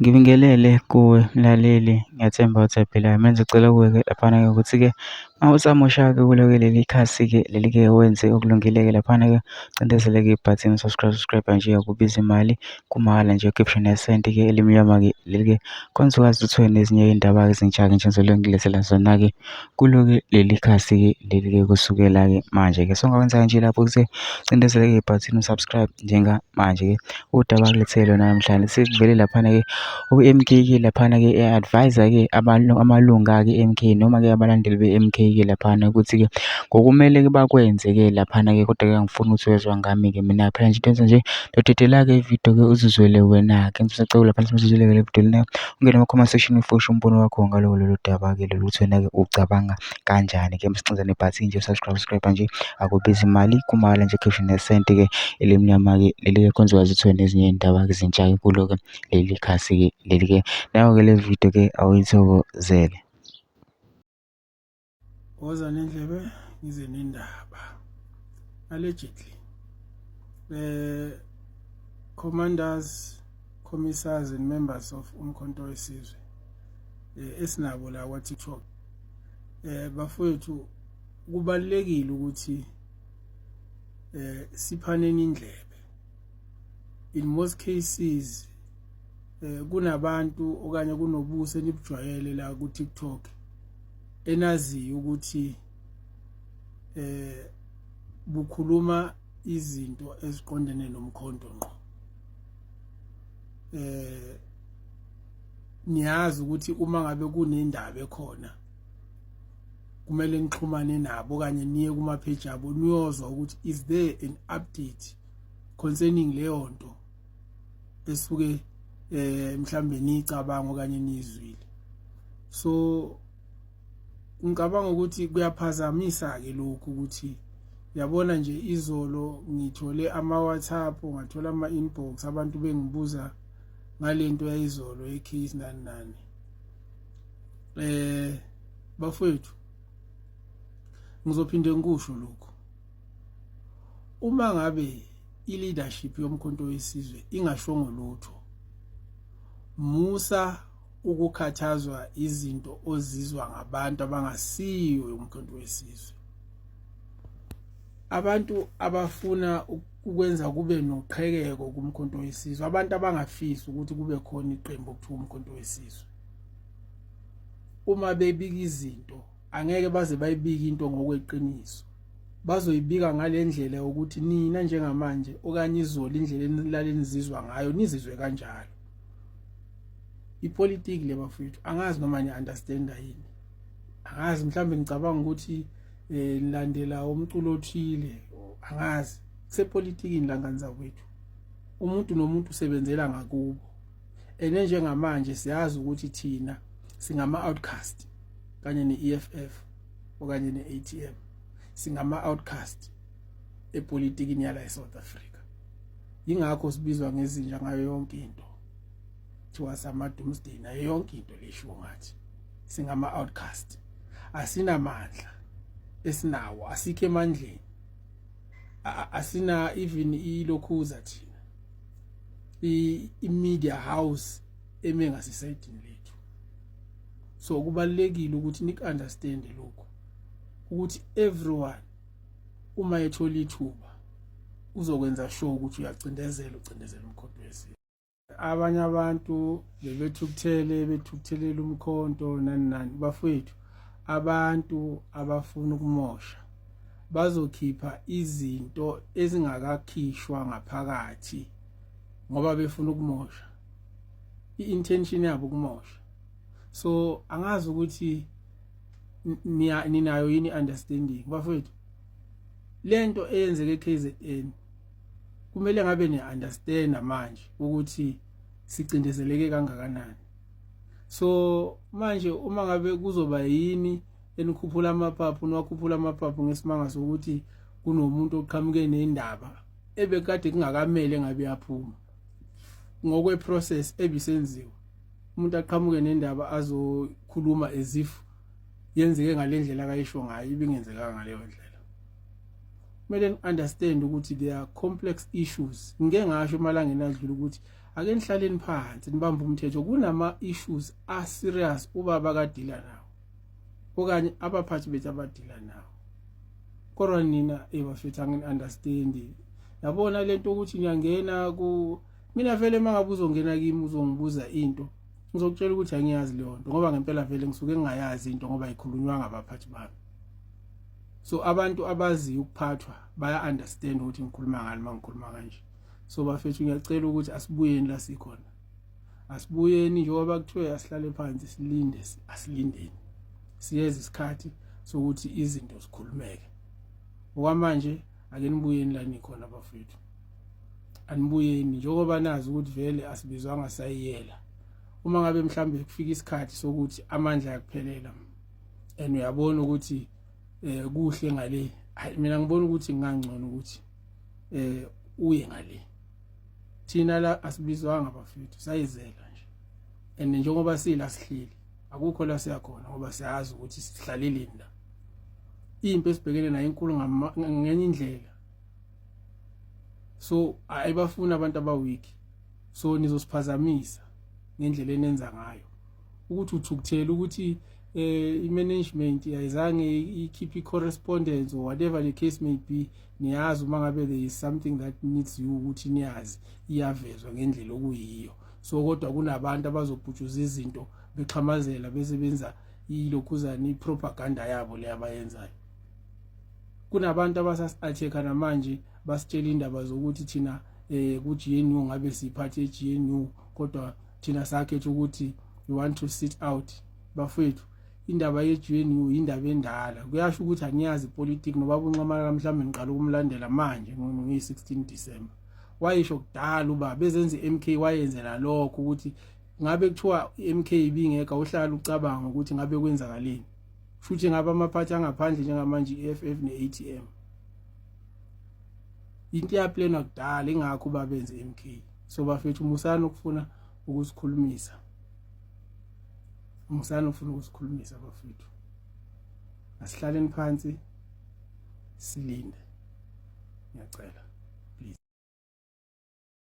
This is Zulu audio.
Ngibingelele kuwe mlaleli, ngiyathemba ukuthi uyaphila. Mina ngizocela kuwe-ke laphana-ke ukuthi-ke uma usamusha-ke kulo-ke leli khasi-ke leli-ke wenze okulungile-ke laphana-ke, ucindezele-ke ibhathini subscribe, subscribe nje akubizi imali, kumahhala nje ukhiphe nesenti-ke elimnyama-ke leli-ke khona uzokwazi ukuthi uthole nezinye iy'ndaba-ke ezintsha-ke nje engizobe ngilethela zona-ke kulo-ke leli khasi-ke leli-ke kusukela-ke manje-ke. So ongakwenza nje lapho ukuthi ucindezele-ke ibhathini u-subscribe njengamanje-ke. Udaba akulethele lona namhlanje sekuvele laphana-ke u-M_K-ke laphana-ke e-advise-ke amalunga-ke e-M_K noma-ke abalandeli be-M_K-ke laphana ukuthi-ke ngokumele-ke bakwenze-ke laphana-ke kodwa-ke angifuni ukuthi uyezwa ngami-ke mina phela nje into enza nje ndodedela-ke ividiyo-ke uzizwele wena-ke. Ngisacela laphana usizwele-ke le vidiyo lena ungene kuma-comment section ufike usho umbono wakho ngaloko lolu daba-ke lolu ukuthi wena-ke ucabanga kanjani-ke. Msicinze nebhathini nje subscribe subscribe nje akubizi imali kumahhala nje khishwe nesenti-ke elimnyama-ke leli-ke khona uzokwazi uthole nezinye iy'ndaba-ke ezintsha-ke kulo-ke leli khasi-ke leli-ke. Nayo-ke le video-ke awuyithokozele. Woza nendlebe ngize nendaba. Allegedly the commanders, commissars and members of Umkhonto weSizwe esinabo la kwa TikTok bafowethu kubalulekile ukuthi siphaneni indlebe. In most cases kunabantu okanye kunobuso enibujwayele la ku TikTok enaziyo ukuthi bukhuluma izinto eziqondene nomkhonto ngqo. Niyazi ukuthi uma ngabe kunendaba ekhona kumele nixhumane nabo okanye niye kuma page abo niyozwa ukuthi is there an update concerning leyo nto esuke mhlambe nicabanga okanye nizwile. So ngicabanga ukuthi kuyaphazamisa ke lokhu ukuthi yabona nje izolo ngithole ama WhatsApp, ngathola ama inbox abantu bengibuza ngalento yayizolo ye-case nani nani. Bafowethu, ngizophinde ngikusho lokhu, uma ngabe i-leadership yoMkhonto weSizwe ingashongo lutho, musa ukukhathazwa izinto ozizwa ngabantu abangasiyo yoMkhonto weSizwe. Abantu abafuna ukwenza kube noqhekeko kuMkhonto weSizwe, abantu abangafisi ukuthi kube khona iqembu okuthiwa uMkhonto weSizwe, uma bebika izinto angeke baze bayibike into ngokweqiniso, bazoyibika ngalendlela yokuthi nina njengamanje okanye izolo indlela enilale nizizwa ngayo nizizwe kanjalo. Ipolitiki le bafowethu, angazi noma ni-understanda yini, angazi, mhlawumbe ngicabanga ukuthi nilandela umculo othile, angazi. Kusepolitikini la ngane zakwethu, umuntu nomuntu usebenzela ngakubo. Ene njengamanje siyazi ukuthi thina singama outcast kanye ne-EFF okanye ne-ATM, singama outcast epolitikini yala eSouth Africa. Yingakho sibizwa ngezinja ngayo yonke into, kuthiwa sama doomsday nayo yonke into leshiwo ngathi singama outcast. Asinamandla esinawo, asikho emandleni, asina even ilokhuza thina i-media house eme ngasesayidini lethu. So kubalulekile ukuthi niku-understand lokhu ukuthi everyone uma ethola ithuba uzokwenza sure ukuthi uyacindezela, ucindezela uMkhonto weSizwe. Abanye abantu bebethukuthele, bethukuthelela umkhonto nani nani. Bafowethu, abantu abafuna ukumosha bazokhipha izinto ezingakakhishwa ngaphakathi ngoba befuna ukumosha, i-intention yabo ukumosha. So angazi ukuthi ninayo yini understanding bafowethu. Lento eyenzeke eKZN kumele ngabe ni understand manje ukuthi sicindezeleke kangakanani. So manje uma ngabe kuzoba yini enikhuphula amaphaphu, niwakhuphula amaphaphu ngesimanga sokuthi kunomuntu oqhamuke nendaba ebekade kungakamele ngabe yaphuma ngokwe process ebisenziwa, umuntu aqhamuke nendaba azokhuluma as if yenzeke ngalendlela akayisho ngayo, ibingenzekanga ngaleyo ndlela. Kumele ni understand ukuthi there are complex issues. Ngike ngasho emalangeni adlule ukuthi Ake nihlaleni phansi nibambe umthetho, kunama issues a serious ubaba kadila nawo okanye abaphathi bethu abadila nawo. Kodwa nina ebafethu angini-understand. Yabona lento ukuthi ngiyangena ku mina vele mangabe uzongena kimi uzongibuza into, ngizokutshela ukuthi angiyazi leyo nto, ngoba ngempela vele ngisuke ngingayazi into ngoba ikhulunywa ngabaphathi bami. So abantu abaziyo ukuphathwa baya understand ukuthi ngikhuluma ngani uma ngikhuluma kanje. So bafethu, ngiyacela ukuthi asibuyeni la sikhona, asibuyeni njengoba kuthiwe asihlale phansi silinde, asilindeni, siyeza isikhathi sokuthi izinto zikhulumeke. Okwamanje ake nibuyeni la nikhona bafethu, anibuyeni njengoba nazi ukuthi vele asibizwanga sayiyela. Uma ngabe mhlambe kufika isikhathi sokuthi amandla ayakuphelela and uyabona ukuthi kuhle ngale, hayi mina ngibona ukuthi kungangcono ukuthi uye ngale. Thina la asibizwanga bafethu, sayizela nje, and njengoba sila sihleli akukho la siyakhona ngoba siyazi ukuthi sihlaleleni la. Impi esibhekene nayo inkulu ngenye indlela, so ayibafuni abantu abaweak, so nizosiphazamisa ngendlela enenza ngayo ukuthi uthukuthela ukuthi i-management ayizange ikhiphe i-correspondence or whatever the case may be. Niyazi uma ngabe there is something that needs you ukuthi niyazi, iyavezwa ngendlela okuyiyo. So kodwa kunabantu abazobhutshuza izinto bexhamazela bese benza ilokhuzana i-propaganda yabo le abayenzayo. Kunabantu abasasi-attack namanje, basitshela indaba zokuthi thina ku-GNU ngabe siphathe e-GNU, kodwa thina sakhetha ukuthi we want to sit out. Bafethu, indaba ye-GNU indaba endala, kuyasho ukuthi aniyazi ipolitiki. Nobaba uNxamalala mhlawumbe niqala ukumlandela manje ngiyi-16 December, wayisho kudala uba bezenza i-MK, wayenzela lokho ukuthi ngabe kuthiwa i-MK ibingekho, awuhlala ucabanga ukuthi ngabe kwenzakaleni futhi ngabe amaphathi angaphandle njengamanje i-EFF ne-ATM. Into yaplanwa kudala, ingakho babenze MK. So bafethu, musani ukufuna ukusikhulumisa, musani ukufuna ukusikhulumisa bafethu, asihlaleni phansi silinde, ngiyacela.